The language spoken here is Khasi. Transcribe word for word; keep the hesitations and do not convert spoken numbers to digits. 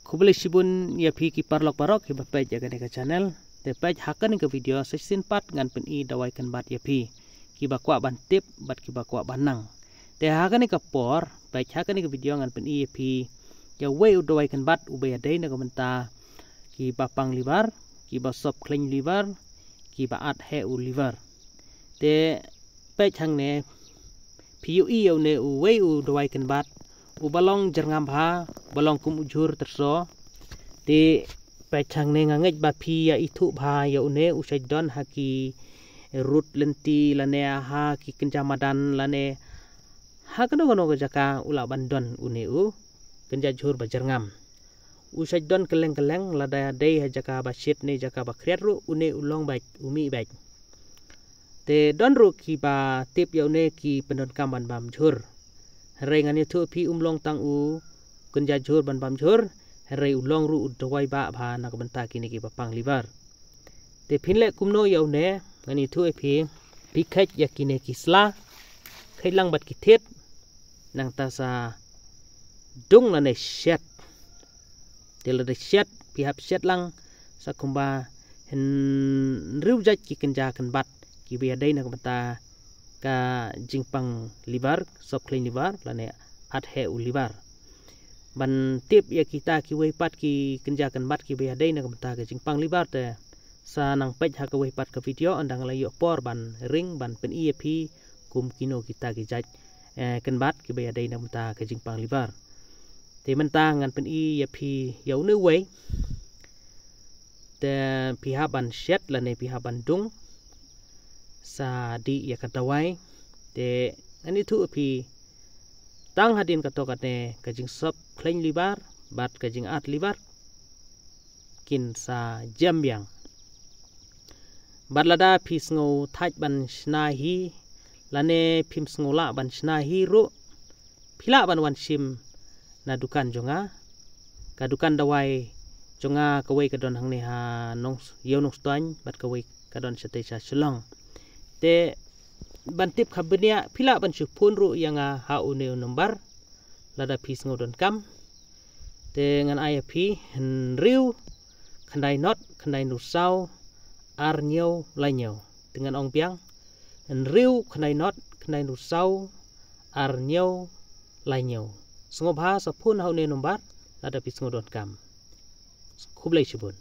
Khublei shibun ïa phi ki paralok baroh kiba peit ïa kane ka channel. Te peit ha kane ka video sa shisien pat ngan pyni dawai kynbat ïa phi kiba kwah ban tip bad kiba kwah ban nang. Te ha kane ka por, peit ha kane ka video ngan pyni ïa phi ïa uwei u dawai kynbat uba ïadei na ka bynta kiba pang liver, kiba sop khleiñ liver, kiba at heh u liver. Te peit hangne, phi ïohi ïa une uwei u dawai kynbat uba long jyrngam bha, ba long kum u jhur tyrso. Te peit hangne, nga ngeit ba phi ïa ithuh bha ïa une u shait don ha ki rud lynti lane ha ki kynja madan lane ha kano kano ka jaka u lah ban don une u kynja jhur ba jyrngam. U shait don kylleng kylleng, lada dei ha jaka ba shit ne jaka ba khriat ruh une u long beit, u mih beit. Te don ruh kiba tip ïa une ki pyndonkam ban bam jhur. Hynrei ngan ïathuh phi, um long tang u kynja jhur ban bam jhur, hynrei u long ruh u dawai bah bha na ka bynta kine kiba pang liver. Te phin leh kumno ïa une? Ngan ïathuh ïa phi. Phi kheit ïa kine ki sla, kheit lang bad ki thied, nangta sa dung lane shet. Te lada shet, phi hap shet lang sa kumba hynriew jait ki kynja kynbat kiba ïadei na ka bynta ka jingpang liver, sop khleiñ liver lane at heh u liver. Ban tip ïa kita kiwei pat ki kynja kynbat kiba ïadei na ka bynta ka jingpang liver, te sa nang peit ha kawei pat ka video, ynda nga la ïoh por ban ring ban pyni ïa phi kum kino kita ki jait, eh, kynbat kiba ïadei na ka bynta ka jingpang liver. Te mynta ngan pyni ïa phi ïa une uwei. Te phi hap ban shet lane phi hap ban dung sa dih ïa ka dawai. Te ngan ïathuh ïa phi, tang hadien kato katne ka jingsop khleiñ liver bad ka jingat liver kin sa jem biang. Bad lada phi sngew thait ban shna hi lane phim sngew lah ban shna hi ruh, phi lah ban wan shim na dukan jong nga. Ka dukan dawai jong nga, kawei ka don hangne ha Nong, Ïew Nongstoiñ bad kawei ka don shatei sha Shillong. Te ban tip kaba bniah, phi lah ban shu phone ruh ïa nga ha une u number lada phi sngew donkam. Te ngan ai ïa phi, hynriew khyndai not khyndai hynriew saw ar hynñiew lai hynñiew. Te ngan ong biang, hynriew khyndai not khyndai hynriew saw ar hynñiew lai hynñiew. Sngewbha sa phone ha une number lada phi sngew donkam. Khublei shibun.